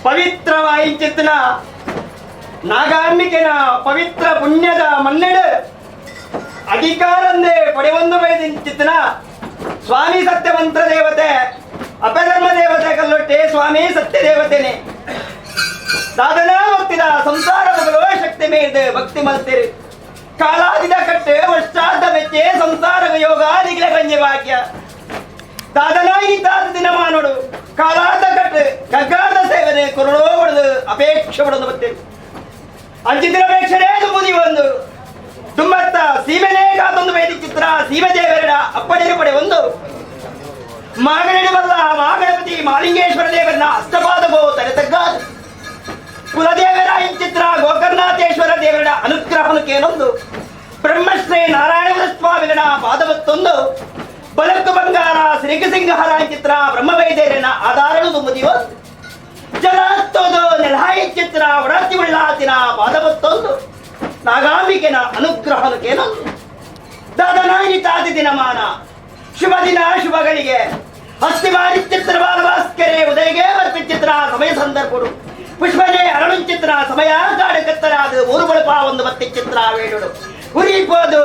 ಪವಿತ್ರವಾಯಿಂಚಿತ್ತಿನ ನಾಗಾಂಬಿಕೆನ ಪವಿತ್ರ ಪುಣ್ಯದ ಮನ್ನೆಡು ಅಧಿಕಾರಂದೇ ಪಡೆಯೊಂದು ಬೈದಿಂಚಿತ್ತಿನ ಸ್ವಾಮಿ ಸತ್ಯಮಂತ್ರ ದೇವತೆ ಅಪಧರ್ಮ ದೇವತೆ ಕಲ್ಲೊಟ್ಟೆ ಸ್ವಾಮಿ ಸತ್ಯ ದೇವತೆನೆ ಸಾಧನಾ ಭಕ್ತಿದ ಸಂಸಾರ ಮಗಳು ಶಕ್ತಿ ಮೇದ ಭಕ್ತಿ ಮಲ್ತಿರು ಕಾಲಾದಿದ ಕಟ್ಟೆ ವರ್ಷಾದ ಮೆಚ್ಚೆ ಸಂಸಾರ ಯೋಗ ನಿಖಿಲ ಗಂಜಿ ಭಾಗ್ಯ ದಾದನಾಯಿ ತಾತ ದಿನಮಾನೋಡು ಕಾಲಾದ ಕಟ್ಟು ಗಗ್ಗಾದ ಸೇವನೆ ಕೊರಡೋ ಬಡದು ಅಪೇಕ್ಷೆ ಪಡೋದು ಬತ್ತೇವೆ ಅಂಚಿದಿರಪೇಕ್ಷಣೆ ಬುದಿ ಒಂದು ತುಂಬತ್ತ ಸೀಮೆನೇ ಕಾತೊಂದು ಬೈದಿ ಚಿತ್ರ ಸೀಮೆ ದೇವರಡ ಅಪ್ಪಣೆರು ಪಡೆ ಒಂದು ಮಾಗನಡಿ ಬಲ್ಲ ಮಹಾಗಣಪತಿ ಮಾಲಿಂಗೇಶ್ವರ ದೇವರನ್ನ ಅಷ್ಟಪಾದಗೋ ತಲೆ ತಗ್ಗಾದು ಕುಲದೇವರ ಇಂಚಿತ್ರ ಗೋಕರ್ಣಾಥೇಶ್ವರ ದೇವರ ಅನುಗ್ರಹನಕ್ಕೇನೊಂದು ಬ್ರಹ್ಮಶ್ರೀ ನಾರಾಯಣ ಸ್ವಾಮಿಗಳ ಪಾದವತ್ತೊಂದು ಬಲಕ್ಕು ಬಂಗಾರ ಶ್ರೀಕಸಿಂಗಹರ ಚಿತ್ರ ಬ್ರಹ್ಮವೈದ್ಯರನ ಆಧಾರನು ತುಂಬುದಿವ ಜಲತ್ತೊದು ನೆಲಹಾಯಿ ಚಿತ್ರ ಒಡತಿ ಉಳ್ಳಾತಿನ ಪಾದವತ್ತೊಂದು ನಾಗಾಂಬಿಕೆನ ಅನುಗ್ರಹನಕ್ಕೇನೊಂದು ದಾದನಾಯಿ ತಾತಿ ದಿನಮಾನ ಶುಭ ದಿನ ಶುಭಗಳಿಗೆ ಹಸ್ತಿವಾರಿ ಚಿತ್ರ ಬಾಲಭಾಸ್ಕರೇ ಉದಯಗೆ ಚಿತ್ರ ಸಮಯ ಸಂದರ್ಭಡು ಪುಷ್ಪನೇ ಅರಳುಂಚಿತ್ರ ಸಮಯ ಕಾಡು ಕತ್ತಲಾದ ಊರು ಬಳಪ ಒಂದು ಮತ್ತೆ ಚಿತ್ರ ವೇಡುಡು ಉರಿಪೋದು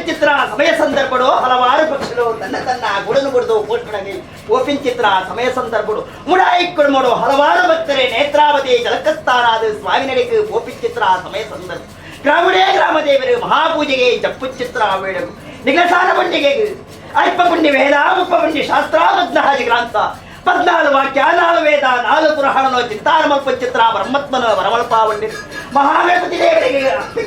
ಚಿತ್ರ ಸಮಯ ಸಂದರ್ಭಡು ಹಲವಾರು ಪಕ್ಷಿಗಳು ತನ್ನ ತನ್ನ ಗುಡನು ಗುಡಿದು ಪೋಷಣೆಗೆ ಓಪಿಂಚಿತ್ರ ಸಮಯ ಸಂದರ್ಭಡು ಮುಡಾಯಿ ಕುಡುಮಡು ಹಲವಾರು ಭಕ್ತರೇ ನೇತ್ರಾವತಿ ಜಲಕಸ್ಥಾನಾದ ಸ್ವಾಮಿ ನಡೆಗೆ ಓಪಿಂಚಿತ್ರ ಸಮಯ ಸಂದರ್ಭ ಗ್ರಾಮಡೇ ಗ್ರಾಮ ದೇವರು ಮಹಾಪೂಜೆಗೆ ಜಪ್ಪು ಚಿತ್ರ ವೇಡರು ನಿಗಸಾನ ಪಂಡಿಗೆ ಅಲ್ಪ ಪುಣ್ಯ ವೇದ ಮುಪ್ಪ ಪುಣ್ಯ ಶಾಸ್ತ್ರ ಪದ್ಮಹಾಜಿ ಗ್ರಂಥ 14 ವಾಕ್ಯ 4 ವೇದ 4 ಪುರಾಣನೋ ಚಿಂತಾರಮಲ್ಪ ಚಿತ್ರ ಬ್ರಹ್ಮತ್ಮನ ವರಮಲ್ಪ ವಂಡಿ ಮಹಾಗಣಪತಿ ದೇವರಿಗೆ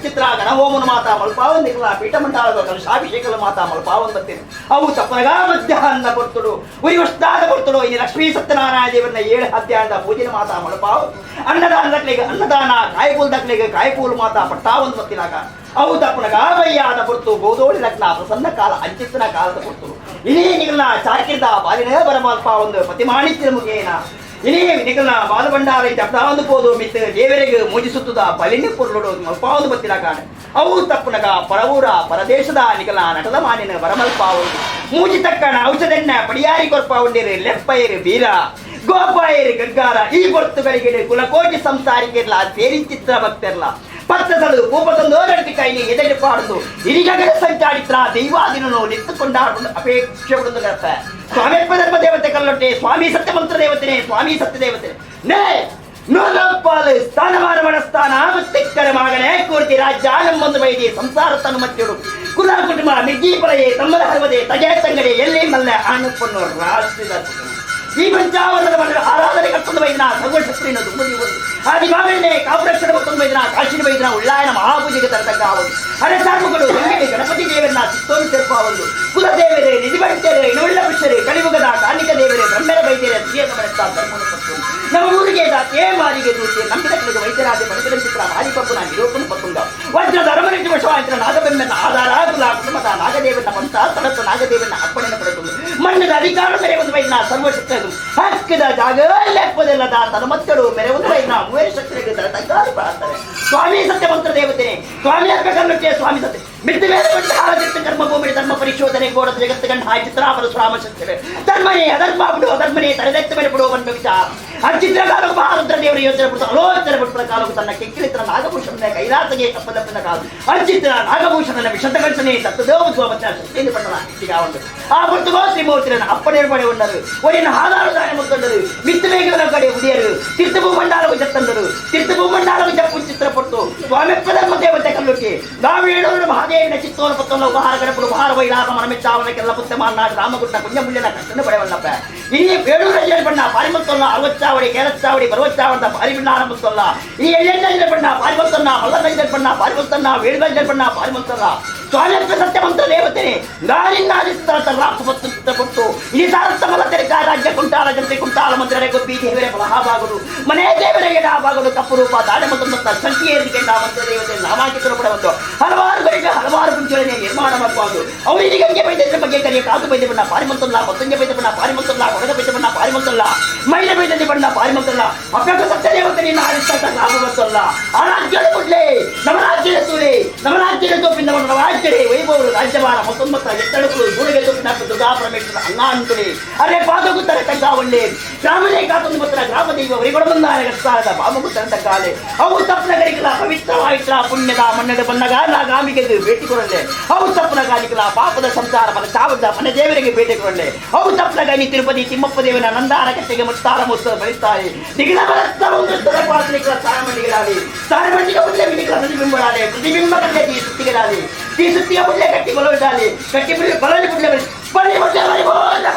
ಚಿತ್ರ ಗಣಹೋಮನ ಮಾತಾ ಮಲ್ಪಾವಂದಿಗಳ ಪೀಠಮಂಡಲದ ಕಲಶಾಭಿಷೇಕದ ಮಾತಾ ಮಲ್ಪಾವನ್ ಬರ್ತೀನಿ ಅವು ತಪ್ಪನಗಾ ಮಧ್ಯಾಹ್ನ ಕೊಡ್ತುಡು ಉರಿ ಉಷ್ಣಾದ ಕೊಡ್ತುಡು ಇನ್ನು ಲಕ್ಷ್ಮೀ ಸತ್ಯನಾರಾಯಣ ದೇವರನ್ನ 7 ಅಧ್ಯಾಯದ ಪೂಜೆನ ಮಾತಾ ಮಲ್ಪಾವು ಅನ್ನದಾನ ದಕ್ಲಿಗೆ ಅನ್ನದಾನ ಕಾಯಿಪೂಲ್ ದಕ್ಲಿಗೆ ಕಾಯಿಪೂಲ್ ಮಾತಾ ಪಟ್ಟಾವನ್ ಬತ್ತಿನಾಗ ಅವು ತಪ್ಪನಗ ಬಯ್ಯಾದ ಪೊರ್ತು ಗೋದೋಳಿ ಲಗ್ನ ಪ್ರಸನ್ನ ಕಾಲ ಅಂಚಿತ್ತನ ಕಾಲದ ಪೊರ್ತು ಇನಿ ನಿಗಲ್ನ ಚಾಕಿರ್ದ ಬಾಲಿನ ಬರಮಲ್ಪ ಒಂದು ಪ್ರತಿಮಾಣಿತ್ತಿನ ಮುಗೇನ ಇನಿ ನಿಗಲ್ನ ಬಾಲಭಂಡಾರ ಜಪ್ತಾವಂದು ಪೋದು ಮಿತ್ ದೇವರಿಗೆ ಮೂಜಿಸುತ್ತದ ಬಲಿನ ಪೊರ್ಲುಡು ಮಲ್ಪಾವಂದು ಬತ್ತಿನ ಕಾಣ ಅವು ತಪ್ಪನಗ ಪರವೂರ ಪರದೇಶದ ನಿಗಲ ನಟದ ಮಾನಿನ ಬರಮಲ್ಪ ಒಂದು ಮೂಜಿ ತಕ್ಕಣ ಔಷಧನ್ನ ಪಡಿಯಾರಿ ಕೊರ್ಪ ಉಂಡಿರು ಲೆಪ್ಪೈರು ಬೀರ ಗೋಪಾಯರು ಗಗ್ಗಾರ ಈ ಪೊರ್ತುಗಳಿಗೆ ಕುಲಕೋಟಿ ಸಂಸಾರಿಕಿರ್ಲ ಸೇರಿಂಚಿತ್ರ ಭಕ್ತಿರ್ಲ ಪತ್ತಸಲು ಕೂಪತಂದು ನಡತಿ ಕೈನಿ ಎದೆಗೆ ಪಾಡುದು ಇರಿಗಗಡ ಸಂಚಾರಿತ್ರ ದೈವಾದಿನನು ನಿತ್ತುಕೊಂಡಾಡುದು ಅಪೇಕ್ಷೆ ಬಿಡುದು ಗರ್ಪ ಸ್ವಾಮಿ ಧರ್ಮ ದೇವತೆ ಕಲ್ಲೊಟ್ಟೆ ಸ್ವಾಮಿ ಸತ್ಯಮಂತ್ರ ದೇವತೆನೆ ಸ್ವಾಮಿ ಸತ್ಯ ದೇವತೆ ನೇ ನೂಲಪ್ಪಾಲು ಸ್ಥಾನಮಾನ ಮನಸ್ಥಾನ ಮತ್ತಿಕ್ಕರ ಮಗನೇ ಕೂರ್ತಿ ರಾಜ್ಯ ನಮ್ಮೊಂದು ಬೈದಿ ಸಂಸಾರ ತನು ಮತ್ತಿಡು ಕುಲ ಕುಟುಂಬ ಮಿಗ್ಗಿ ಪಳೆಯೇ ತಮ್ಮದ ಹರವದೆ ತಗೆ ತಂಗಡೆ ಎಲ್ಲಿ ಮಲ್ಲ ಆಣುಪನ್ನು ರಾಷ್ಟ್ರದ ಈ ಪಂಚಾವರಣದ ಮನೆಯ ಆರಾಧನೆ ಕರ್ತೊಂದು ಬೈದಿನ ಸರ್ವಶಕ್ತಿಯನ್ನು ದುಮ್ಮದಿ ಒಂದು ಆದಿಮಾಗನೇ ಕಾಪುರಕ್ಷಣ ಮತ್ತೊಂದು ಬೈದಿನ ಕಾಶಿನ ಬೈದಿನ ಉಳ್ಳಾಯನ ಮಹಾಪೂಜೆಗೆ ತರತಕ್ಕ ಒಂದು ಹರಸಾರ್ಮುಗಳು ಗಂಗೆ ಗಣಪತಿ ದೇವರನ್ನ ಚಿತ್ತೋನು ತೆರಪ ಒಂದು ಕುಲದೇವರೇ ನಿಧಿಬಂಟರೆ ಇನುಳ್ಳ ಪುಷ್ಯರೇ ಕಲಿಯುಗದ ಕಾರ್ಣಿಕ ದೇವರೇ ಬ್ರಹ್ಮರ ಬೈದ್ಯರೇ ಸ್ತ್ರೀಯನ್ನು ಬಳಸ್ತಾ ಧರ್ಮವನ್ನು ಪಟ್ಟು ನಮ್ಮ ಊರಿಗೆ ದಾತೆ ಮಾರಿಗೆ ದೂತೆ ನಂಬಿದ ಕಡೆಗೆ ವೈದ್ಯರಾದ ಪಡೆದ ಚಿತ್ರ ಮಾರಿಪಪ್ಪು ನಾನು ನಿರೂಪಣ ಪತ್ತುಂಗ ವಜ್ರದ ಅರಮನೆ ವಶವಾಯಿತ ನಾಗಬೆಮ್ಮನ ಆಧಾರ ಕುಲ ಕುಟುಂಬದ ನಾಗದೇವನ ಪಂಥ ತಡತ್ತು ನಾಗದೇವನ ಅಪ್ಪಣೆಯನ್ನು ಪಡೆದುಕೊಂಡು ಮಣ್ಣದ ಅಧಿಕಾರ ಮೇರೆ ಒಂದು ಬೈದಿನ ಸರ್ವಶಕ್ತ ಹಕ್ಕಿದ ಜಾಗ ಲೆಪ್ಪದೆಲ್ಲದ ತನ್ನ ಮಕ್ಕಳು ಮೇರೆ ಒಂದು ಬೈದಿನ ಮೂವರು ಶಕ್ತಿಗೆ ತರತಕ್ಕಾಗಿ ಪ್ರಾರ್ಥನೆ ಸ್ವಾಮಿ ಸತ್ಯಮಂತ್ರ ದೇವತೆನೆ ಸ್ವಾಮಿ ಅರ್ಪಕರ್ಮಕ್ಕೆ ಸ್ವಾಮಿ ಸತ್ಯ ಮಿತ್ತ ಮೇಲೆ ಬಂದ ಹಾಲಜಿತ್ತ ಕರ್ಮಭೂಮಿ ಧರ್ಮ ಪರಿಶೋಧನೆ ಗೋಡದ ಜಗತ್ತು ಗಂಡ ಹಾಯ್ ಚಿತ್ರ ಪರಶುರಾಮ ಶಕ್ತಿ ಧರ್ಮನೇ ಅಧರ್ಮ ಬಿಡು ಅಧರ್ಮನೇ ತಲೆದೆತ್ತ ಮೇಲೆ ಬಿಡುವ ಒಂದು ವಿಚಾರ ಅರ್ಚಿತ್ರ ಕಾಲಕ್ಕೆ ಮಹಾರುದ್ರ ದೇವರ ಯೋಚನೆ ಬಿಟ್ಟು ಅಲೋಚನೆ ಬಿಟ್ಟ ಕಾಲಕ್ಕೆ ತನ್ನ ಕೆಕ್ಕಿಳಿತರ ನಾಗಭೂಷಣನ ಕೈಲಾಸಗೆ ತಪ್ಪದಪ್ಪನ ಕಾಲ ಅರ್ಚಿತ್ರ ನಾಗಭೂಷಣನ ವಿಷದ ಕಳ್ಸನೆ ತತ್ತದೇವ ಸ್ವಾಮಚ ಶಕ್ತಿಯನ್ನು ಪಟ್ಟಣ ಒಂದು ಆ ಪುರ್ತುಗೋ ತ್ರಿಮೂರ್ತಿನ ಅಪ್ಪನೇರ್ಪಡೆ ಉಂಡರು ಒರಿನ ಆಧಾರದಾನೆ ಮುತ್ತಂಡರು ಮಿತ್ತ ಮೇಘದ ಕಡೆ ಉದಿಯರು ತೀರ್ಥಭೂಮಂಡಲವು ಜತ್ತಂದರು ತೀರ್ಥಭೂಮಂಡಲವು ಜಪ್ಪು ಚಿತ್ರ ಪಟ್ಟು ಸ್ವಾಮಿಪ್ಪಧರ್ಮ ದೇವತೆ ಕಲ್ಲುಟ್ಟಿ ನಾವೇಳೂರು ಮಹಾದೇವಿನ ಚಿತ್ತೋನ ಪತ್ತೊಂದು ಉಪಹಾರ ಗಣಪುಡು ಉಪಹಾರ ವೈಲಾಸ ಮನಮೆಚ್ಚಾವನಕ್ಕೆಲ್ಲ ಪುತ್ತ ಮಾನಾಡು ರಾಮಗುಡ್ಡ ಕುಂಜಮುಳ್ಳಿನ ಕಷ್ಟನ ಪಡೆವಲ್ಲಪ್ಪ ಈ ಬೇಡೂರ ಬಣ್ಣ ಪಾರಿಮತ್ತೊಲ್ಲ ಅರವಚ್ಚಾವಡಿ ಕೇರಚ್ಚಾವಡಿ ಬರುವಚ್ಚಾವದ ಪಾರಿಬಿಣ್ಣಾರ ಮುತ್ತೊಲ್ಲ ಈ ಎಳ್ಳೆಣ್ಣೆ ಬಣ್ಣ ಪಾರಿಮತ್ತನ್ನ ಮಲ್ಲನಂಜನ್ ಬಣ್ಣ ಪಾರಿಮತ್ತನ್ನ ವೇಳುಗಂಜನ್ ಬಣ್ಣ ಪಾರಿಮತ್ತಲ್ಲ ಸ್ವಾಮಿ ಸತ್ಯಮಂತ್ರ ದೇವತೆ ಕೊಟ್ಟು ಈ ಸಾರತ್ತಮಲ ತೆರಕ ರಾಜ್ಯ ಕುಂಟಾಲ ಜನತೆ ಕುಂಟಾಲ ಮಂತ್ರೆ ಗೊಬ್ಬಿ ದೇವರೇ ಬಲಹಾಬಾಗಲು ಮನೆ ದೇವರೇ ಎಡಾಬಾಗಲು ಕಪ್ಪು ರೂಪ ದಾಡೆ ಮತ್ತು ಸಂಖ್ಯೆಯೊಂದಿಗೆ ಮಂತ್ರ ದೇವತೆ ನಾಮಾಂಕಿತರು ಕೂಡ ಒಂದು ಹಲವಾರು ಗಳಿಗೆ ಹಲವಾರು ಮುಂಚೂಣಿ ನಿರ್ಮಾಣ ಮಾಡಬಹುದು. ಅವರಿಗೆ ಗಂಗೆ ಬೈದ ಬಗ್ಗೆ ಕರೆಯ ಕಾದು ಬೈದ ಬಣ್ಣ ಪಾರಿಮಂತಲ್ಲ ಮತ್ತೊಂಜೆ ಬೈದ ಬಣ್ಣ ಪಾರಿಮಂತಲ್ಲ ಕೊಡಗ ಬೈದ ಬಣ್ಣ ಪಾರಿಮಂತಲ್ಲ ಮೈಲ ಬೈದಲ್ಲಿ ಬಣ್ಣ ಪಾರಿಮಂತಲ್ಲ ಅಭ್ಯಾಸ ಸತ್ಯ ದೇವತೆ ನಿನ್ನ ಆರಿಸ್ತ ಲಾಭ ಆ ರಾಜ್ಯದ ಕೊಡ್ಲಿ ನಮ್ಮ ರಾಜ್ಯದ ತೂಲಿ ನಮ್ಮ ರಾಜ್ಯದ ತೋಪಿನ ನಮ್ಮ ರಾಜ್ಯದ ವೈಭವ ರಾಜ್ಯಭಾರ 19 ಎತ್ತಡಕ್ಕೂ ಗೂಡಿಗೆ ತೋಪಿನ ದುರ್ಗಾ ಪರಮೇಶ್ವರ. ಪರಮೇಶ್ವರ ಅಂಗಾಂತುಲಿ ಅರೆ ಪಾದಗುತ್ತರ ತಗ್ಗಾವಳ್ಳಿ ಗ್ರಾಮದೇ ಕಾತೊಂದು ಪತ್ರ ಗ್ರಾಮ ದೈವ ವರಿಗೊಡಬಂದಾರ ಗತ್ತಾರದ ಬಾಮಗುತ್ತರ ತಗ್ಗಾಲೆ ಅವು ತಪ್ಪನ ಗರಿಕಲ ಪವಿತ್ರವಾಯಿತ್ರ ಪುಣ್ಯದ ಮನ್ನಡ ಬನ್ನಗ ನಾಗಾಮಿಗೆ ಭೇಟಿ ಕೊಡಲೆ ಅವು ತಪ್ಪನ ಗಾಲಿಕಲ ಪಾಪದ ಸಂಸಾರ ಮನ ಚಾವದ ಮನೆ ದೇವರಿಗೆ ಭೇಟಿ ಕೊಡಲೆ ಅವು ತಪ್ಪನ ಗಾನಿ ತಿರುಪತಿ ತಿಮ್ಮಪ್ಪ ದೇವನ ನಂದಾರ ಕಟ್ಟೆಗೆ ಮುತ್ತಾರ ಮುತ್ತ ಬಳಿತಾರೆ ನಿಗಿಲ ಬಲತ್ತ ಒಂದು ಪಾತ್ರಿಕಲ ಸಾರಮಂಡಿಗಳಾಲಿ ಸಾರಮಂಡಿಗ ಉಳ್ಳೆ ಮಿಡಿಕಲ ಪ್ರತಿಬಿಂಬಳಾಲೆ ಪ್ರತಿಬಿಂಬ ಕಂಡೆ ತೀ ಸುತ್ತಿಗಳಾಲಿ ತೀ ಸುತ್ತಿಯ ಬುಡ್ಲೆ ಕಟ್ಟಿ ಬಲವಿಡಾಲಿ ಕಟ್ಟಿ ಬುಡ್ಲೆ ಬಲಲಿ ಬುಡ್ಲೆ ಬಲಿ ಬಲಿ ಬುಡ್ಲೆ ಬಲಿ ಬೋಲ.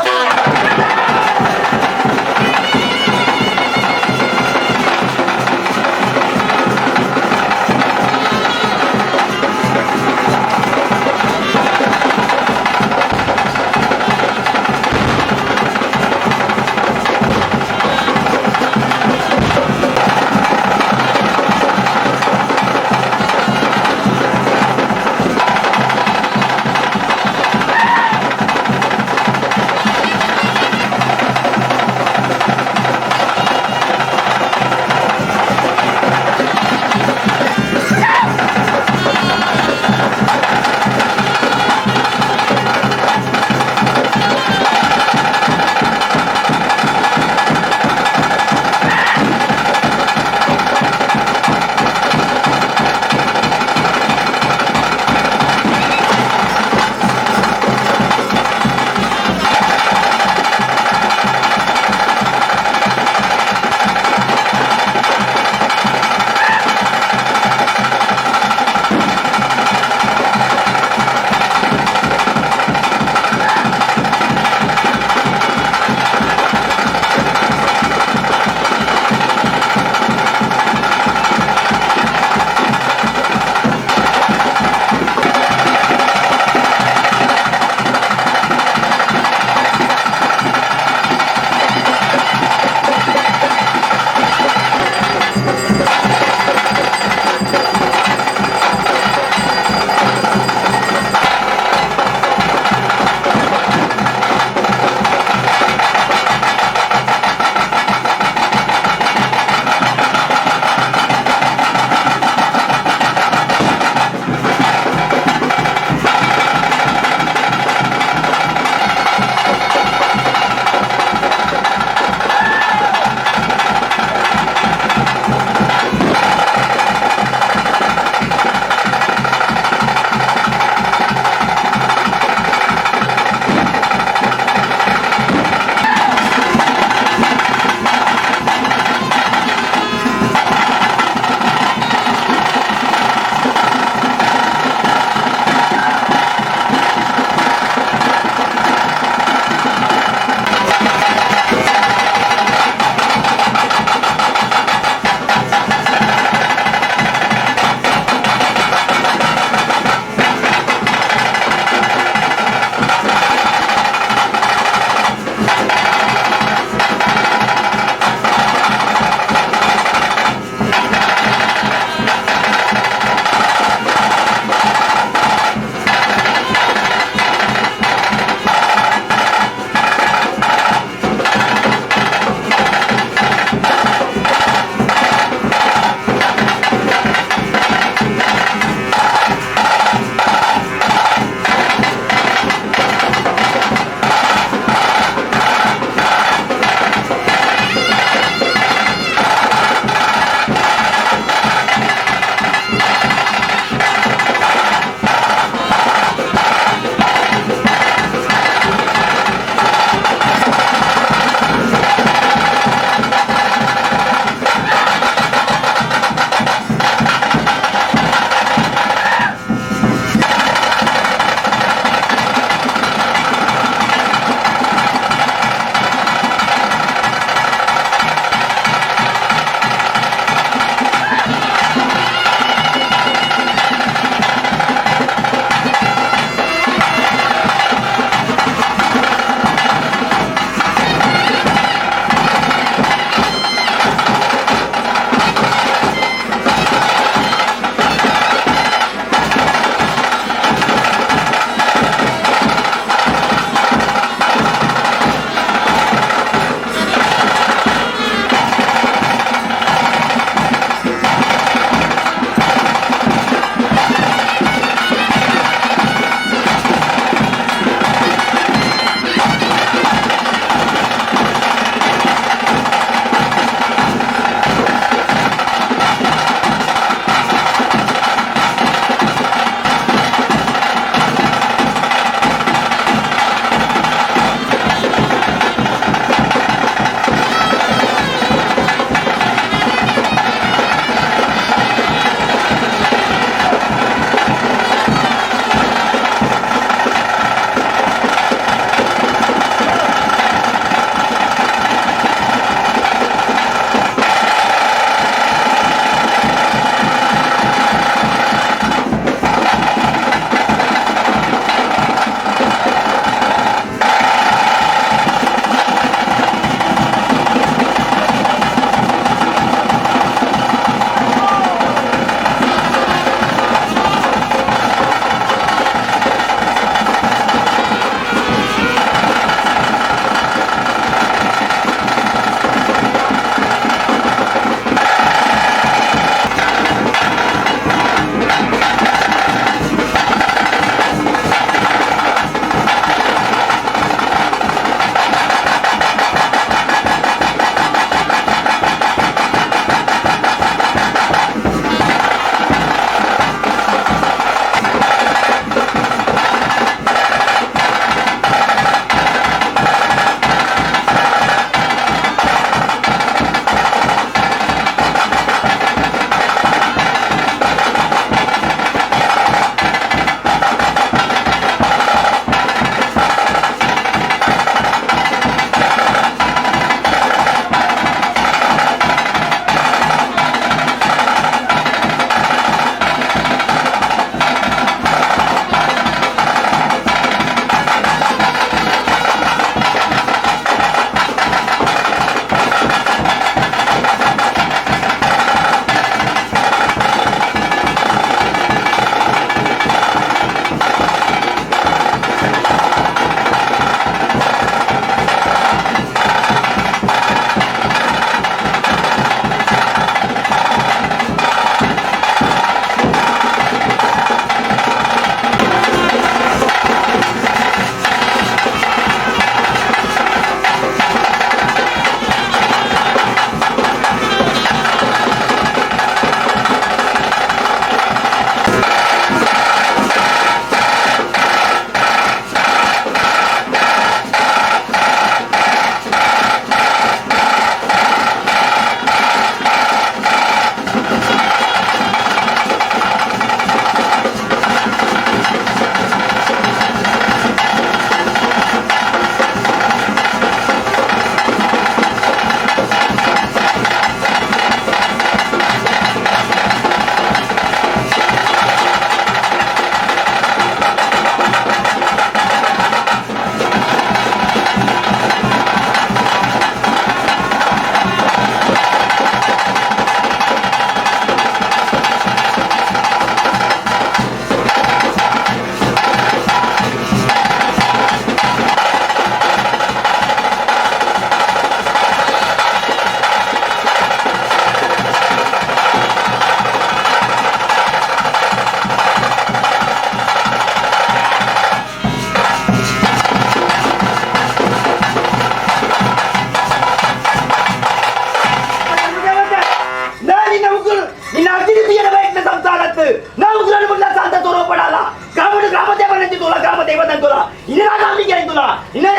ತುಲ ಇನ್ನೇ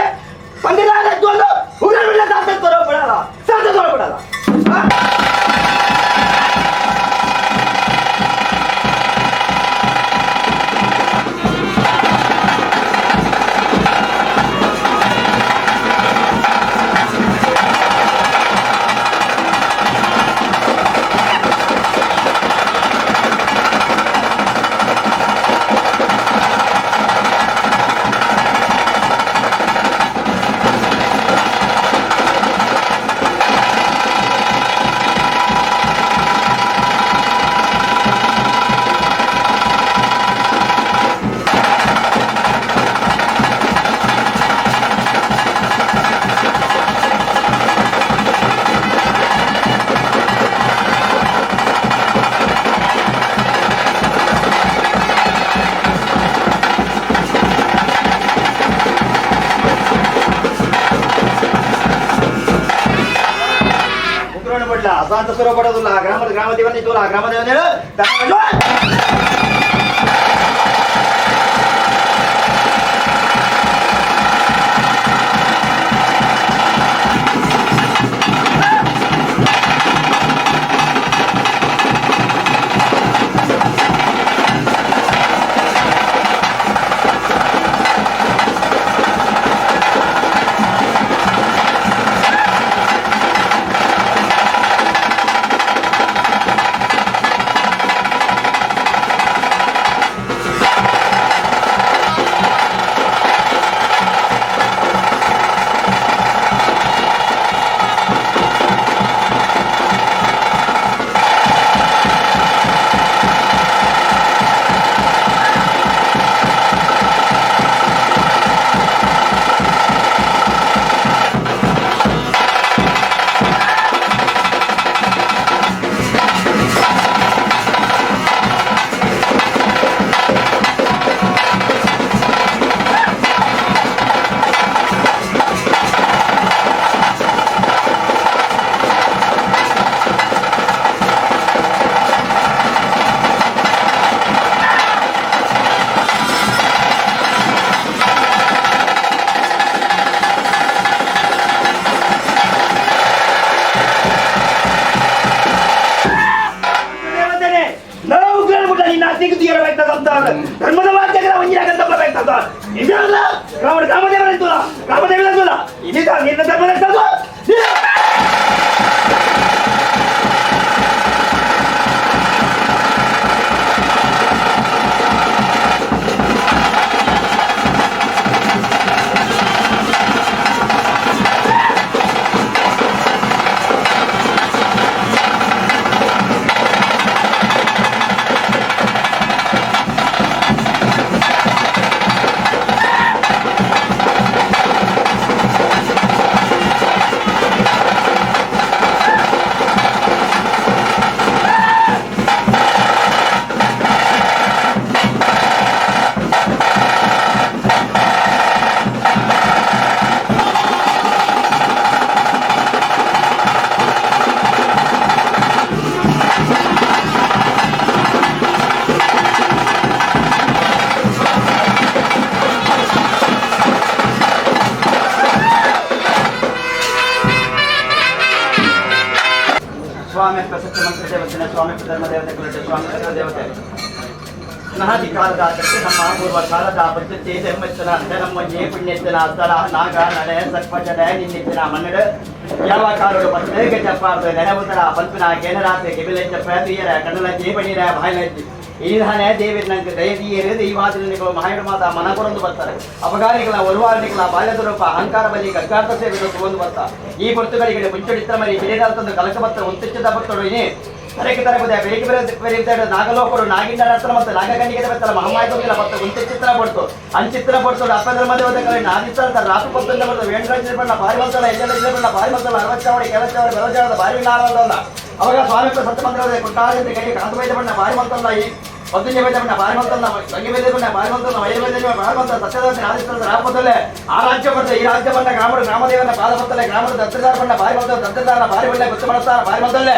ಪಂದಿರಾದ ತೋಲು ಉಗ್ರ ಸಾತ ತೋರೋ ಬಿಡಲ್ಲ ಸಾತ ತೋರೋ ಬಿಡಲ್ಲ. ಅಸಾಂತ ಸುರ ಪಡೋದಿಲ್ಲ. ಗ್ರಾಮದ ಗ್ರಾಮ ದೇವನೇ ತೋಲ ಗ್ರಾಮ ದೇವನೇ ಧರ್ಮದ ವಾಕ್ಯಗಳ ಒಂಜಿನಾಗಂತ ಬೇಕಾದ ನಿಜವಲ್ಲ. ರಾವಣ ರಾಮದೇವರ ತುಲ ರಾಮದೇವರ ತುಲ ನಿಜ ನಿನ್ನ ಧರ್ಮದ ಸ್ವಾಮಿ ಸತ್ಯಮಂತ್ರ ದೇವತೆ, ಸ್ವಾಮಿ ಧರ್ಮ ದೇವತೆ, ಸ್ವಾಮಿ ದೇವತೆ ಅನಾದಿ ಕಾಲದ ಕಟ್ಟೆ ನಮ್ಮ ಪೂರ್ವ ಕಾಲದ ಪದ್ಧತಿ ಎಂಬಚ್ಚನ ನಮ್ಮ ಪುಣ್ಯಚ್ಚನ ಸ್ಥಳ ನಾಗ ನಡೆ ಸರ್ಪ ಜಡೆ ನಿನ್ನಿಚ್ಚನ ಮನ್ನಡು ಯಾವ ಕಾಲೋಡು ಪತ್ತೇಗ ಚಪ್ಪಾರ್ದು ನೆನವುದರ ಪಲ್ಪಿನ ಕೇನರಾತೆ ಕೆಬಿಲಂಚ ಪ್ರಾತಿಯರ ಕಣ್ಣಲಜ್ಜಿ ಬಣಿರ ಬಾಯಿಲಜ್ಜಿ ಈಧಾನೆ ದೇವಿರ್ ನಂಗೆ ದಯದೀಯರು ದೈವಾದಿನಿಗಳು ಮಹಾಯುಡು ಮಾತ ಮನ ಕೊರೊಂದು ಬರ್ತಾರೆ. ಅಪಗಾರಿಗಳ ಒಲ್ವಾರಣಿಗಳ ಬಾಲ್ಯದ ರೂಪ ಅಹಂಕಾರ ಬಲಿ ಗಗ್ಗಾರ್ಥ ಸೇವೆ ತಗೊಂಡು ಬರ್ತಾ ಈ ಪೊರ್ತುಗಳಿಗೆ ಮುಂಚಡಿತ್ರ ಮರಿ ಬಿರಿದಾಲ್ತಂದು ಕಲಕ ಬತ್ತ ಉಂತಿಚ್ಚದ ಬತ್ತೊಡು ಇನಿ ತರಕ್ಕೆ ತರಪದೆ ಬೆಳಿಗ್ಗೆ ಬೆರೆಯುತ್ತಾರೆ ನಾಗಲೋಕರು ನಾಗಿಂಡ ಹತ್ರ ಮತ್ತು ನಾಗಕನ್ನಿಗೆ ಬರ್ತಾರೆ ಮಹಮ್ಮಾಯಿ ತೊಂದಿಲ್ಲ ಮತ್ತು ಗುಂತಿಚಿತ್ರ ಪಡ್ತು ಅಂಚಿತ್ರ ಪಡ್ತು ಅಪ್ಪಂದ್ರ ಮಧ್ಯೆ ನಾದಿಸ್ತಾರೆ ರಾತ್ರಿ ಪತ್ತೊಂದ ಬರ್ತದೆ ವೇಣುರಾಜ ಬಣ್ಣ ಬಾರಿ ಮಲ್ತಲ್ಲ ಎಲ್ಲೆಲ್ಲ ಬಣ್ಣ ಬಾರಿ ಮಲ್ತಲ್ಲ ಅರವತ್ತಾವಡಿ ಕೆಲಸಾವಡಿ ಬೆಳಜಾವದ ಬಾರಿ ನಾಳಲ್ಲ. ಅವಾಗ ಸ್ವಾಮಿ ಸತ್ಯಮಂತ್ರ ಕುಟ್ಟಾದಂತೆ ಕೈ ಕಾಂತ ಬಣ್ಣ ಬಾರಿ ಮಲ್ತಲ್ಲ ಈ ಪದ್ದುಂಜ ಬಣ್ಣ ಬಾರಿ ಮಲ್ತಲ್ಲ ತಂಗಿ ಬಣ್ಣ ಬಾರಿ ಮಲ್ತಲ್ಲ ವೈರ ಬಾರಿ ಮಲ್ತಲ್ಲ ಸತ್ಯದ ಆದಿಸ್ತಾರೆ ರಾಪದಲ್ಲೇ ಆ ರಾಜ್ಯ ಬರ್ತದೆ ಈ ರಾಜ್ಯ ಬಣ್ಣ ಗ್ರಾಮರು ಗ್ರಾಮದೇವನ ಪಾದ ಬರ್ತಲೆ ಗ್ರಾಮದ ದತ್ತದಾರ ಬಣ್ಣ ಬಾರಿ ಮಲ್ತಲ್ಲ ದತ್ತದಾರ ಬಾರಿ ಬಣ್ಣ ಗೊತ್ತು ಮಾಡುತ್ತಾರೆ ಬಾರಿ ಮಲ್ತಲ್ಲೇ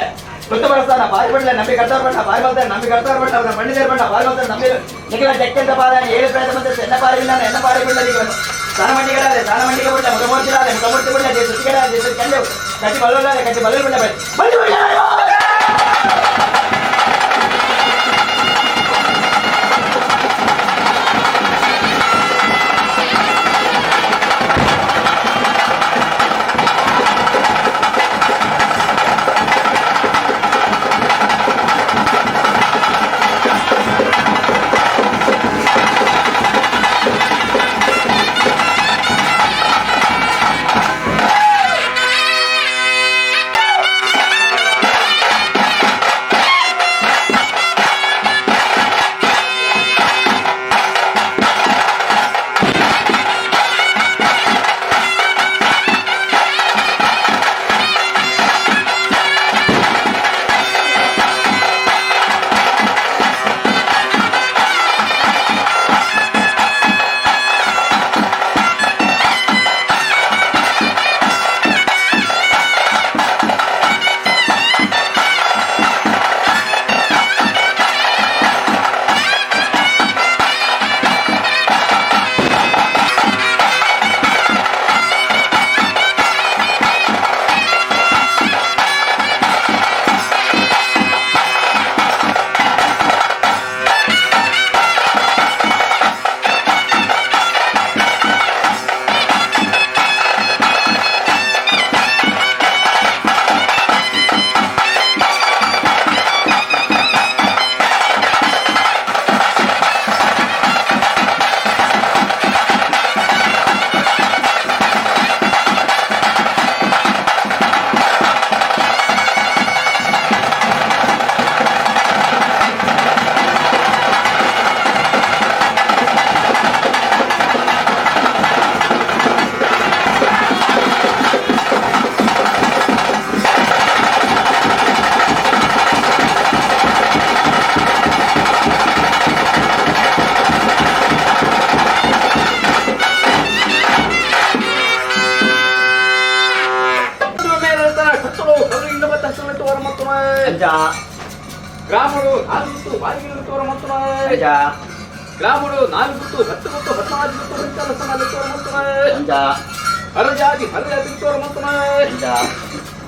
ಗೊತ್ತು ಬಳಸ್ತಾನ ಬಾರಿ ಬಣ್ಣ ನಂಬಿ ಕರ್ತಾರ ಬಣ್ಣ ಬಾರಿ ಮಲ್ತಾರೆ ನಂಬಿ ಕರ್ತಾರ ಬಣ್ಣ ಅವನ ಮಣ್ಣಿದೇರ ಬಣ್ಣ ಬಾರಿ ಮಲ್ತಾರೆ ನಂಬಿ ನಿಖಿಲ ಜಕ್ಕೆಂತ ಪಾದ ಏಳು ಪ್ರೇತ ಬಂದ ಎನ್ನ ಪಾರಿ ಇಲ್ಲ ಎನ್ನ ಪಾರಿ ಬಣ್ಣ. ಸ್ನಾನ ಮಂಡಿಗಳಾದೆ ಸ್ನಾನ ಮಂಡಿಗೆ ಬಿಡ್ಲೆ ಮುಖಮೂರ್ತಿಲಾದೆ ಮುಖಮೂರ್ತಿ ಬಿಡ್ಲೆ ದೇಶಕ್ಕಿಗಳಾದೆ ದೇಶಕ್ಕೆ ಕಂಡು ಕಟ್ಟಿ ಬಲ್ಲೋಲಾದೆ ಕಟ್ಟಿ ಬಲ್ಲೋಲ್ ಬಿಡ್ಲೆ ಬಂದು ಬಿಡ್ಲೆ. ಅಂಜ ಗ್ರಾಮಡು ನಾಲ್ಕು ಬಾರಿಗಿಲು ತೋರ ಮತ್ತು ಅಂಜ ಗ್ರಾಮಡು ನಾಲ್ಕು ಹತ್ತು ಮತ್ತು ಹದಿನಾಲ್ಕು ಹಂಚಲ ಸಮಾನ ತೋರ ಮತ್ತು ಅಂಜ ಹರಜಾತಿ ಹರಜಾತಿ ತೋರ ಮತ್ತು ಅಂಜ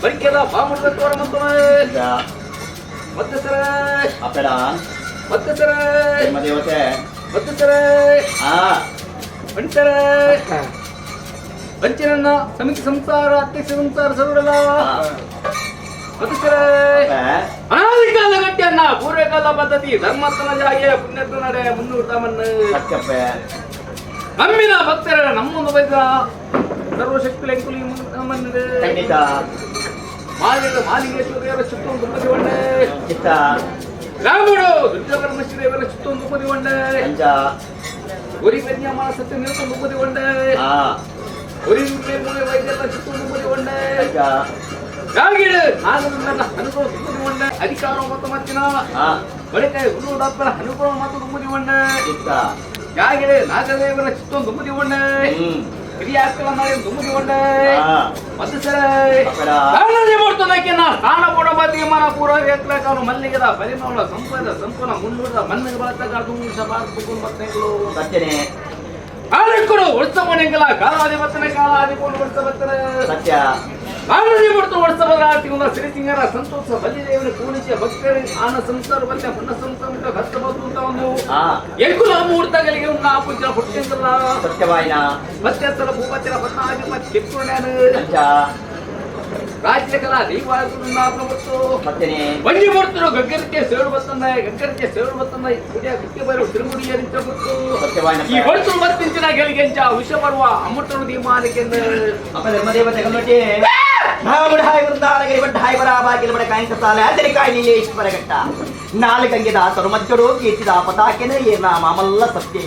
ಬರಿಕೆದ ಬಾಮುಡ ತೋರ ಮತ್ತು ಅಂಜ ಮತ್ತಸರ ಅಪ್ಪಡ ಮತ್ತಸರ ಧರ್ಮ ದೇವತೆ ಮತ್ತಸರ ಆ ಪಂಡಿತರ ಪಂಚನನ್ನ ಸಮಿತಿ ಸಂಸಾರ ಅಧ್ಯಕ್ಷ ಸಂಸಾರ ಸರ್ವರಲ್ಲ ಮತ್ತಸರ ಅನಾದಿಕಾಲ ಗಟ್ಟಿಯನ್ನ ಪೂರ್ವಕಾಲ ಪದ್ಧತಿ ಧರ್ಮಸ್ಥನ ಜಾಗೆ ಪುಣ್ಯತ್ವ ನಡೆ ಮುನ್ನೂರು ತಮನ್ನು ಸತ್ಯಪ್ಪ ನಮ್ಮಿನ ಭಕ್ತರ ನಮ್ಮೊಂದು ಬೈದ ಸರ್ವಶಕ್ತಿ ಎಂಕುಲಿ ನಮ್ಮನ್ನಿದೆ ಖಂಡಿತ ಮಾಲಿಗೆ ಮಾಲಿಂಗೇಶ್ವರ ದೇವರ ಚಿತ್ತೊಂದು ಉಪದಿವಂಡೆ ಚಿತ್ತ ರಾಮುಡು ದುರ್ಗಾಪರಮೇಶ್ವರ ದೇವರ ಚಿತ್ತೊಂದು ಉಪದಿವಂಡೆ ಅಂಜ ಒರಿ ಕನ್ಯಾಮಾನ ಸತ್ಯ ನಿರತೊಂದು ಉಪದಿವಂಡೆ ಆ ಒರಿ ಮೂಲೆ ವೈದ್ಯರ ಚಿತ್ತೊಂದು ಉಪದಿವಂಡೆ ಅಂಜ ಗಾಗಿಡು ನಾಗನ ಅನುಭವ ಉಪದಿವಂಡೆ ಅಧಿಕಾರ ಮತ್ತು ಮತ್ತಿನ ಆ ಬಳಿಕ ಗುರುಡಪ್ಪನ ಅನುಭವ ಮತ್ತು ಉಪದಿವಂಡೆ ಚಿತ್ತ ಗಾಗಿಡು ನಾಗದೇವರ ಚಿತ್ತೊಂದು ಉಪದಿವಂಡೆ ಹ್ಮ್ ಹಿರಿಯಾಕ್ಕಳ ನಾಳೆ ಉಪದಿವಂಡೆ ಆ ಮತ್ತೆ ಅಪ್ಪಡ ಮಲ್ಲಿಗೆದ ಪರಿಮಳ ಸಂಪದ ಸಂಪೂರ್ಣ ಮುನ್ನೂರದ ಮಣ್ಣಿಗೆ ಬಳತಗಳು ಸತ್ಯನೇ ಕಾಲಕ್ಕರು ವರ್ಷ ಕಾಲಾಧಿಪತ್ತನ ಕಾಲಾಧಿಪೋನು ವರ್ಷ ಬತ್ತನ ಸತ್ಯ ಕಾಲಾಧಿಪತ್ತು ವರ್ಷ ಬದಲಾತಿಗುಂದ ಸಿರಿಸಿಂಗರ ಸಂತೋಷ ಬಲ್ಲಿದೇವನ ಕೂಡಿಸಿಯ ಭಕ್ತರಿ ಆನ ಸಂಸಾರ ಬಲ್ಲೆ ಹೊನ್ನ ಸಂಸಾರ ಭಕ್ತ ಬಂತು ಒಂದು ಆ ಎಂಕುಲ ಮುಹೂರ್ತಗಳಿಗೆ ಉನ್ನ ಪೂಜೆ ಹುಟ್ಟಿಂದಲ್ಲ ಸತ್ಯವಾಯಿನ ಮತ್ಯಸ್ಥರ ಭೂಪತಿರ ಪತ್ನಾಧಿಪತಿ ಕಿಪ್ಪುಣ್ಯನು ಅಂಜ ರಾಜ್ಯಕಲ ದೈವಾಗುಣ ಮತ್ತು ಸತ್ಯನೇ వంజి మూర్తులు గగ్గరికే సేడు వస్తున్నాయి గగ్గరికే సేడు వస్తున్నాయి గుడియ గుట్టి బయలు తిరుగుడి అని ಸತ್ಯವಾಯಿನ ఈ వడుతులు వర్తించిన గెలిగించ విషపర్వ అమృతుడు దీమానికి ಅಪ್ಪ ಧರ್ಮದೇವತೆ ಕಲ್ಲೊಟ್ಟಿ ಭಾವಬುಡಾಯ ವೃಂದಾಲಗಿರಿ ಬಡ್ಡಾಯ ಬರಾಬಾಗಿಲ ಬಡ ಕಾಯಂಕಸಾಲ ಅದರಿಕಾಯಿ ನೀಲೇಶ್ವರ ಘಟ್ಟ ನಾಲ್ಕಂಗಿದ ತರುಮಜ್ಜಡು ಕೀರ್ತಿದ ಪತಾಕೆನ ಏರ್ನ ಮಾಮಲ್ಲ ಸತ್ಯ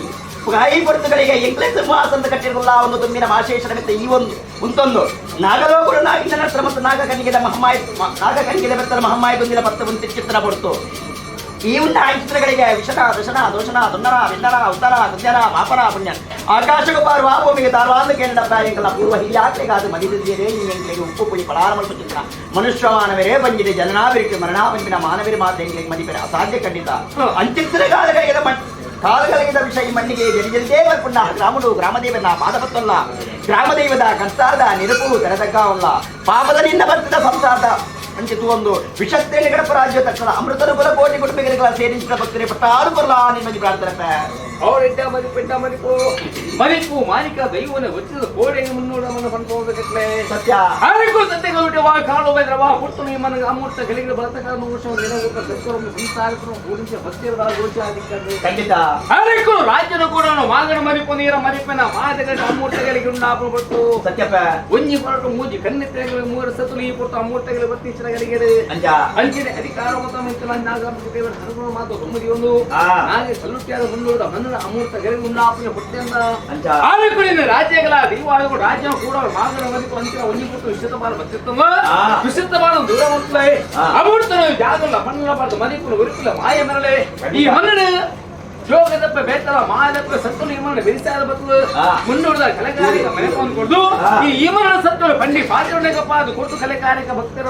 ಕಾಯಿ ಪೊರ್ತುಗಳಿಗೆ ಎಂಕ್ಲೆ ಸಿಂಹಾಸನದ ಕಟ್ಟಿರಲ್ಲ ಒಂದು ತುಂಬಿನ ಮಾಶೇಷನ ಮೆತ್ತ ಈ ಒಂದು ಉಂತೊಂದು ನಾಗಲೋಕುಡು ನಾಗಿನ ನತ್ರ ಮತ್ತು ನಾಗ ಕಣ್ಣಿಗೆದ ಮಹಮ್ಮಾಯ ನಾಗ ಕಣ್ಣಿಗೆದ ಬೆತ್ತರ ಮಹಮ್ಮಾಯ ದುಂದಿನ ಪತ್ತ ಒಂದು ಚಿತ್ರ ಪೊಡ್ತು ಈ ಉನ್ನ ಚಿತ್ರಗಳಿಗೆ ವಿಷದ ದಶನ ದೋಷಣ ದುನ್ನರ ವಿನ್ನರ ಉತ್ತರ ಕುಂಜರ ವಾಪರ ಪುಣ್ಯ ಆಕಾಶకు ಪಾರುವ ಭೂಮಿಗೆ ತಾರ್ವಾಂದು ಕೇಂದ್ರ ಎಂಕಲ ಪೂರ್ವ ಹಿರಿಯಾತ್ರೆಗಾದು ಮದಿದಿದ್ದೀರೇ ಈ ಎಂಕ್ಲೆಗೆ ಉಪ್ಪು ಪುಳಿ ಪಡಾರ ಮಲ್ಪ ಚಿತ್ರ ಮನುಷ್ಯ ಮಾನವರೇ ಬಂದಿದೆ ಜನನಾವಿರಿಕೆ ಮರಣಾವಂಬಿನ ಮಾನವರಿ ಮಾತ್ರ ಎಂಕ್ಲೆಗೆ ಮದಿಪೆರ ಅಸಾಧ್ಯ ಖಂಡಿತ ಅಂಚಿತ್ರಗಾಲಗಳಿಗೆ ಕಾಲುಗಳಿಗಿದ ವಿಷಯ ಈ ಮಣ್ಣಿಗೆ ಜನಿಜಲ್ದೇ ಪುಣ್ಣ ಗ್ರಾಮಡು ಗ್ರಾಮದೇವನ ಪಾದಪತ್ತಲ್ಲ ಗ್ರಾಮದೈವದ ಕನ್ಸಾರದ ನಿರಪು ತೆರೆದಗ್ಗಾವಲ್ಲ ಪಾಪದ ನಿನ್ನ ಬರ್ತದ ಸಂಸಾರದ ಅಂಚಿತು ಒಂದು ವಿಷತ್ತೇಳಿ ಗಡಪ ರಾಜ್ಯ ತಕ್ಷಣ ಅಮೃತರು ಕುಲ ಕೋಟಿ ಕುಟುಂಬಗಳ ಸೇರಿಸಿದ ಭಕ್ತರೇ ಪಟ್ಟಾರು ಬರಲ ನಿಮ್ಮಲ್ಲಿ ಪ್ರಾರ್ಥನೆ. ಅವರೆಡ್ಡ ಮದಿಪೆಡ್ಡ ಮದಿಪು ಮದಿಪು ಮಾಲಿಕ ದೈವನ వచ్చిన ಕೋಡೆಗೆ ಮುನ್ನೂರ ಮನ ಪನ್ಪೋದಕಟ್ಲೆ ಸತ್ಯ. ಆರಿಗೂ ಸತ್ಯಗಳು ವಾ ಕಾಳು ಬೈದ್ರವಾ ಹುಟ್ಟು ನಿಮ್ಮ ಅಮೂರ್ತ ಗಳಿಗೆ ಬಲತಕಾರ ವರ್ಷ ನಿನಗೂ ಸತ್ಕರ್ಮ ಸಂಸಾರಕ್ಕೂ ಪೂಜಿಸಿ ಭಕ್ತಿಯ ಗೋಚಾದಿಕ್ಕದು. ಖಂಡಿತ. ಆರಿಗೂ ರಾಜ್ಯದ ಕೂಡ ಮಾಗಣ ಮರಿಪು ನೀರ ಮರಿಪನ ಮಾದಗಡ ಅಮೂರ್ತಗಳಿಗೆ ಉಂಡಾಪು ಪಟ್ಟು. ಸತ್ಯಪ್ಪ. ಒಂಜಿ ಹೊರಟು ಮೂಜಿ ಕಣ್ಣೆತ್ತರೆಗಳು ಮೂರು ಸತುಲು ಈ ಪುಟ್ಟು ಅಮೂರ್ತಗಳು ಬತ್ತಿಸಿದ ಗಳಿಗೆಡು. ಅಂಜ. ಅಂಚಿನ ಅಧಿಕಾರ ಮತ ಮಿಂಚಲ ನಾಗರಾಮ ಹರಗುಣ ಮಾತು ತಮ್ಮದಿ ಒಂದು ನಾಗೆ ಸಲ್ಲುಟ್ಟಿಯಾದ ಮುನ್ನೂರದ ಮನ್ನನ ಅಮೂರ್ತ ಗಳಿಗೆ ಉಂಡಾಪುನ ಹುಟ್ಟೆಂದ. ಅಂಜ. ಆನೆಕುಳಿನ ರಾಜ್ಯಗಳ ದೇವಾಲಯಗಳು ರಾಜ್ಯ ಕೂಡ ಮಾಗಣ ಮದಿಪು ಅಂಚಿನ ಒಂಜಿ ಪುಟ್ಟು ವಿಶುದ್ಧವಾದ ಬತ್ತಿತ್ತಮ್ಮ. ವಿಶುದ್ಧವಾದ ದೂರ ಮುಟ್ಲೆ ಅಮೂರ್ತನ ಜಾಗಲ್ಲ ಮಣ್ಣಲ ಬಾರ್ದು ಮದಿಪುನ ಉರುಕುಲ ಮಾಯ ಮರಳೆ ಈ ಮನ್ನಣ ಜೋಗದಪ್ಪ ಬೇತಲ ಮಾಯದಪ್ಪ ಸತ್ತಲು ಇಮನ ಬೆರಿಸಾದ ಬತ್ತಲು ಮುನ್ನೂರದ ಕಲೆಕಾರಿಕ ಮನೆ ಕೊಡ್ದು ಈ ಇಮನ ಸತ್ತಲು ಪಂಡಿ ಪಾತ್ರನಗಪ್ಪ ಅದು ಕೊಟ್ಟು ಕಲೆಕಾರಿಕ ಭಕ್ತರ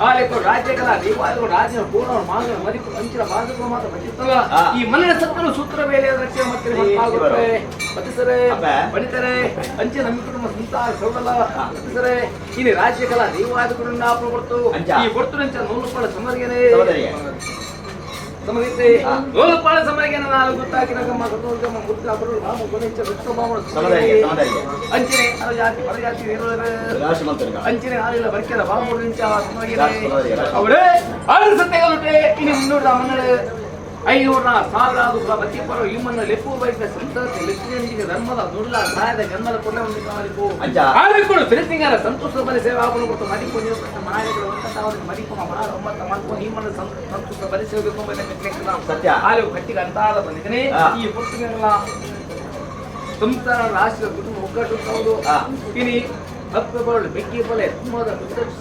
ಆಲೆಕ್ಕೋ ರಾಜ್ಯಗಳ ದೇವಾಲಯಗಳು ರಾಜ್ಯ ಪೂರ್ಣ ಮಾಂಗನ ಮದಿಪು ಅಂಚಿನ ಬಾಧಕ ಮಾತ್ರ ಬಚ್ಚಿತ್ತಲ್ಲ ಈ ಮನ್ನಣ ಸತ್ತಲು ಸೂತ್ರ ಮೇಲೆ ರಕ್ಷಣೆ ಮತ್ತೆ ಪತಿಸರೆ ಪಡಿತಾರೆ ಅಂಚೆ ನಮ್ಮ ಕುಟುಂಬ ಸಂಸಾರ ಸೌಡಲ ಪತಿಸರೆ ಇಲ್ಲಿ ರಾಜ್ಯಗಳ ದೇವಾಲಯಗಳು ಕೊಡ್ತು ಈ ಕೊಡ್ತು ನಂಚ ನೂರು ರೂಪಾಯಿ ಸಮರಿಗೆನೆ ಸಮಗಿತ್ತೆ ನೂರುಪಾಳ ಸಮರಿಗೆ ನಾಲ್ಕು ಗೊತ್ತಾಕಿನಗಮ್ಮ ಸತೋಗಮ್ಮ ಮುದ್ದ ಬರು ರಾಮ ಗುಣಿಚ ವಿಷ್ಣು ಅಂಚಿನೆ ಅರಜಾತಿ ಪರಜಾತಿ ಅಂಚಿನೆ ಆಲಿಲ್ಲ ಬರ್ಕೆದ ಬಾಮುಡು ನಿಂಚ ಸಮರಿಗೆ ಅವರೇ ಆರು ಸತ್ಯಗಲುಟೆ ಇನಿ ಮುನ್ನೂರ ಮನ್ನಡು ಐನೂರ ಸಾವಿರ ಬತ್ತಿ ಪರ ಇಮ್ಮನ್ನ ಲೆಪ್ಪು ಬೈಕ ಸಂತತಿ ಲೆಪ್ಪಿನ ಧರ್ಮದ ನುರ್ಲ ಸಹಾಯದ ಜನ್ಮದ ಪುಣ್ಯ ಒಂದು ಆರಿಕೊಂಡು ಸಿರಿಸಿಂಗರ ಸಂತೋಷ ಬಲಿ ಸೇವೆ ಆಪಣ ಕೊಡ್ತು ಮದಿಪು ನೀವು ಮಾಯಗಳು ಮದಿಪು ಮಾರ ಒಂಬತ್ತ ಮಾಡ್ಕೊಂಡು ನಿಮ್ಮನ್ನು ಸಂತೋಷ ಬಲಿ ಸೇವೆ ಸತ್ಯ. ಆಲೂ ಕಟ್ಟಿಗೆ ಅಂತಾದ ಬಂದಿದ್ದೀನಿ ಈ ಪುಸ್ತಕಗಳ ಸಂಸಾರ ರಾಷ್ಟ್ರ ಕುಟುಂಬ ಒಗ್ಗಟ್ಟು ಹೌದು. ಇನಿ ಹತ್ತು ಬರಲು ಬೆಕ್ಕಿ ಬಲೆ ತುಂಬಾದ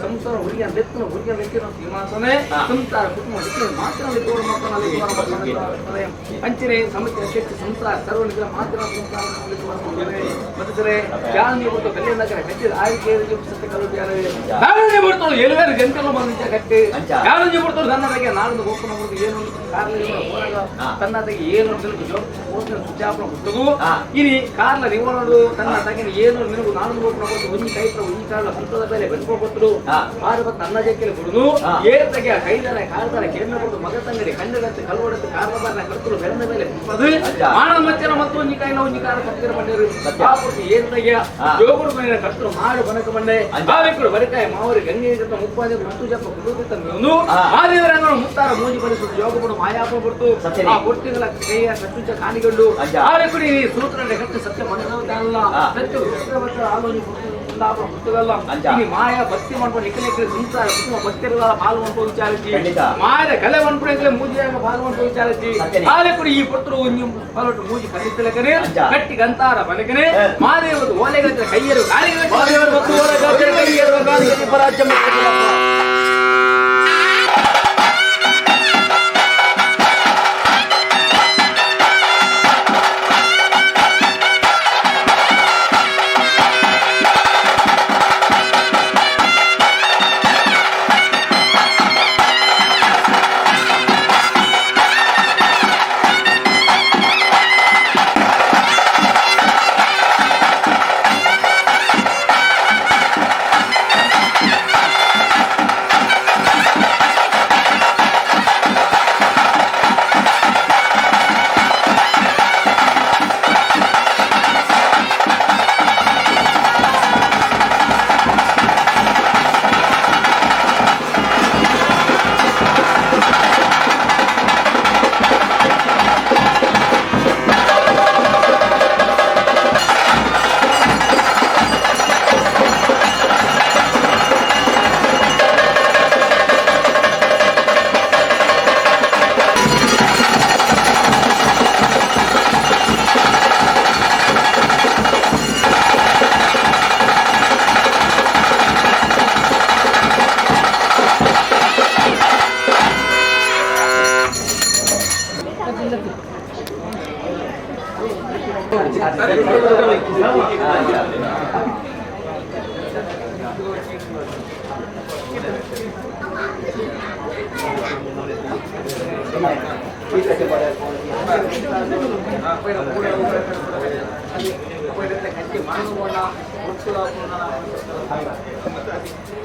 ಸಂಸಾರ ಹುಡುಗಿಯ ಬೆತ್ತನ ಹುಡುಗಿಯ ಬೆಕ್ಕಿನ ತೀರ್ಮಾನಿಸ್ತಾನೆ ಸಂಸಾರ ಕುಟುಂಬ ಲೆಕ್ಕಿನ ಮಾತ್ರ ಅಂಚಿನೆ ಸಮಿತಿ ಅಧ್ಯಕ್ಷ ಸಂಸಾರ ಸರ್ವ ನಿಗ್ರಹ ಮಾತ್ರ ಸಂಸಾರ ಮತ್ತೆ ಜಾನಿ ಮತ್ತು ಬೆಲೆಯನ್ನಕರ ಕಟ್ಟಿದ ಆಯ್ಕೆ ಸತ್ಯ ಕಲುಟಿಯಾರೆ ನಾನೇ ಬಿಡ್ತಾಳು ಎಲುವೇರು ಜಂತಲು ಬಂದ ಕಟ್ಟಿ ಯಾರು ಬಿಡ್ತಾಳು ನನ್ನ ಬಗ್ಗೆ ನಾನು ಗೋಪನ ಏನು ಕಾರ್ಲ ಹೋರಾಗ ತನ್ನ ತಗೆ ಏನು ಸುಚಾಪನ ಹುಟ್ಟುಗು ಇನಿ ಕಾರ್ಲ ನಿವನಡು ತನ್ನ ತಗಿನ ಏನು ನಿನಗು ನಾನು ಗೋಪನ ಕೊಟ್ಟು ಒಂಜಿ ಕೈತ್ರ ಒಂಜಿ ಕಾರ್ಲ ಹಂತದ ಮೇಲೆ ಬೆನ್ಕೊಕೊಟ್ಟರು ಆರು ಬತ್ತ ನನ್ನ ಜಕ್ಕೆಲೆ ಬಿಡುದು ಏರ್ ತಗೆ ಕೈದಾರ ಕಾರ್ದಾರ ಕೆಮ್ಮೆ ಕೊಟ್ಟು ಮಗ ತಂಗಡಿ ಕಂಡಗತ್ತೆ ಕಲ್ವಡತ್ತೆ ಕಾರ್ಲ ಬಾರ್ನ ಕರ್ತಲು ಬೆಂದ ಮೇಲೆ ಬಿಪ್ಪದು ಮಾನ ಮಚ್ಚನ ಮತ್ತು ಒಂಜಿ ಕೈನ ಒಂಜಿ ಕಾರ ಕತ್ತಿರ ಬಂಡೇರು ಆ ಪುಟ್ಟು ಏರ್ ತಗೆ ಜೋಗುಡು ಮನೆಯ ಕರ್ತಲು ಮಾಡು ಬನಕ ಬಂಡೆ ಆವೆಕ್ಕಳು ಬರಿಕಾಯಿ ಮಾವರು ಗಂಗೆ ಜೊತೆ ಮುಪ್ಪಾದ ಮತ್ತು ಜಪ್ಪ ಕುಡುಕಿತ ಮೇನು ಆದಿವರಂಗನು ಮುತ್ತಾರ ಮೂಜಿ ಬಲಿಸುದು ಯೋಗಪಡು ಮಾಯಾಪ ಬಿಡ್ತು ಆ ಪುಟ್ಟಿಗಳ ಕೈಯ ಕಟ್ಟುಂಚ ಕಾಣಿಗೊಂಡು ಆವೆಕ್ಕಳು ಈ ಸೂತ್ರ ಕಟ್ಟು ಸತ್ಯ ಮನಸ್ಸಲ್ಲ ಸತ್ಯ ಸತ್ಯ ಆಲೋಚನೆ ಹುಟ್ಟುಗಲ್ಲ ಇಲ್ಲಿ ಮಾಯ ಭಕ್ತಿ ಮಾಡ್ಕೊಂಡು ನಿಖಲ ಸಂಸಾರ ಕುಟುಂಬ ಭಕ್ತಿರಲ್ಲ ಪಾಲು ಮಾಡ್ಕೊಂಡು ವಿಚಾರಿಸಿ ಮಾಯದ ಕಲೆ ಮಾಡ್ಕೊಂಡು ಮೂಜಿಯಾಗ ಪಾಲು ಮಾಡ್ಕೊಂಡು ವಿಚಾರಿಸಿ ಆಲೆ ಕೂಡ ಈ ಪುತ್ರರು ನೀವು ಪಾಲೊಟ್ಟು ಮೂಜಿ ಕಲಿತಲಕನೆ ಕಟ್ಟಿ ಗಂತಾರ ಬಲಕನೆ ಮಾದೇವದು ಓಲೆಗತ್ರ ಕೈಯರು ಕಾಲಿಗೆ ಕೈಯರು ಕಾಲಿಗೆ ಪರಾಜ್ಯ.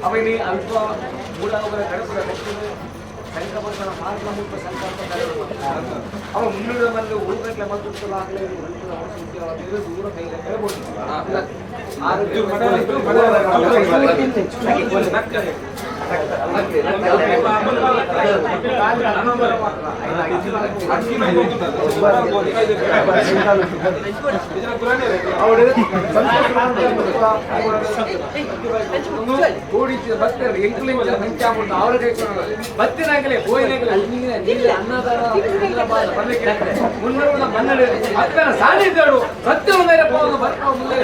ಅವನಿ ಅಲ್ಪ ಮೂಡಾವರ ಕಡಪುರ ಕಟ್ಟಿನ ಸಂಕಲ್ಪನ ಮಾರ್ಗ ಮುಲ್ಪ ಸಂಕಲ್ಪ ಅವ ಮುನ್ನೂರ ಮಂದಿ ಊರುಗಟ್ಟಲೆ ಮತ್ತು ಆಗಲೇ ದೂರ ಕೈಲ ಕೋಡಿ ಭಕ್ತರು ಎಂಕುಲಿಂಚ ಸಂಖ್ಯಾಪುಂಡು ಅವರ ಬತ್ತಿನಾಗಲೇ ಬೋಯಿನಾಗಲೇ ಅನ್ನದಾನ ಮುನ್ನೂರ ಮನ್ನಡೆ ಅಪ್ಪನ ಸಾನ್ನಿಧ್ಯರು ಸತ್ಯದ ಮೇಲೆ ಹೋಗಲು ಬರ್ತಾವ ಮುಂದೆ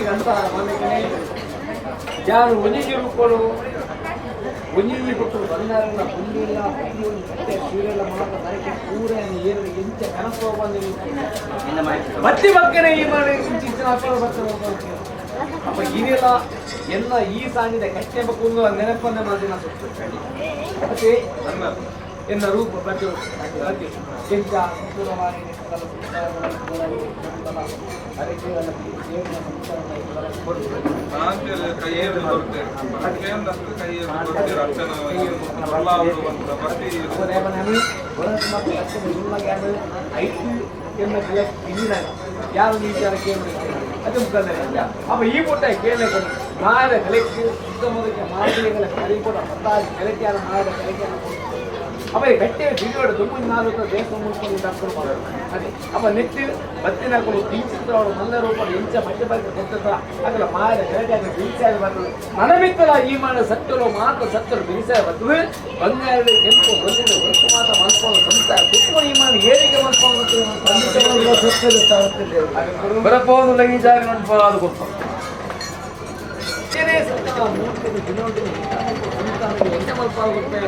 ಅಂತ ಯಾರು ಒಂಜಿಜಿ ರೂಪಗಳು ಒಂಜಿಜಿ ಕೊಟ್ಟರು ಬಂಗಾರನ ಪುಂಡಿಲ್ಲ ಬಟ್ಟೆ ಸೀರೆಲ್ಲ ಮಾತ್ರ ನರಕೆ ಪೂರ ಏನು ಎಂಚ ಕನಸು ಬಂದು ಬತ್ತಿ ಬಕ್ಕನೆ ಈ ಮಾಡಿ ಇಂಚಿನ ಬರ್ತಾರೆ. ಅಪ್ಪ ಏನೆಲ್ಲ ಎಲ್ಲ ಈ ಸಾಂಗಿದೆ ಕಟ್ಟೆ ಬೇಕು ನೆನಪನ್ನೇ ಮಾತಿನ ಸುತ್ತು ಮತ್ತೆ ಎನ್ನ ರೂಪ ಪ್ರತಿ ಎಂಚ ಸಂಪೂರ್ಣವಾಗಿ ಯಾರು ವಿಚಾರ ಕೇಳಿ ಅದು ಮುಖಂಡ ಅಪ್ಪ ಈ ಪುಟ್ಟ ಕೇಳಕ್ಕೆ ಮಾರ ಕಲೆಕ್ಟ್ ಸುತ್ತಮುತ್ತಕ್ಕೆ ಮಾದರಿಗಳ ಕರಿ ಕೂಡ ಪತ್ತಾಗಿ ಕಲೆಕ್ಯಾರ ಮಾರ ಕಲೆಕ್ಯಾರ. ಅಪ್ಪ ಈ ಗಟ್ಟಿ ಬಿರಿಯೋಡು ದುಮ್ಮಿ ನಾಲ್ಕು ದೇಶ ಮುಳ್ಕೊಂಡು ಡಾಕ್ಟರ್ ಮಾಡೋದು ಅದೇ. ಅಪ್ಪ ನೆತ್ತಿ ಬತ್ತಿನ ಬೀಚಿತ್ರ ಅವರು ಮಲ್ಲ ರೂಪ ಎಂಚ ಮಧ್ಯ ಬಗ್ಗೆ ಕೊಟ್ಟದ ಆಗಲ್ಲ ಮಾರ ಕಲೆಕ್ಯಾರ ಬೀಚಾಗಿ ಬರ್ತದೆ ಮನಮಿತ್ತಲ ಈ ಮಾಡ ಸತ್ತಲು ಮಾತ್ರ ಸತ್ತಲು ಬಿರಿಸಾಯ ಬರ್ತದೆ. ಬಂಗಾರ ಕೆಂಪು ಹೊಂದಿದ ಹೊರತು ಮಾತ್ರ ಮಲ್ಕೊಂಡು ಸಂಸಾರ ತುಪ್ಪ ಈ ಮಾಡ ಏಳಿಗೆ ಮಲ್ಕೊಂಡು ಬರಪೋದು ಈ ಜಾಗ ಅದು ಕೊಡ್ತಾವ. ಎಂಚ ಮಲ್ಪಾಗುತ್ತೆ.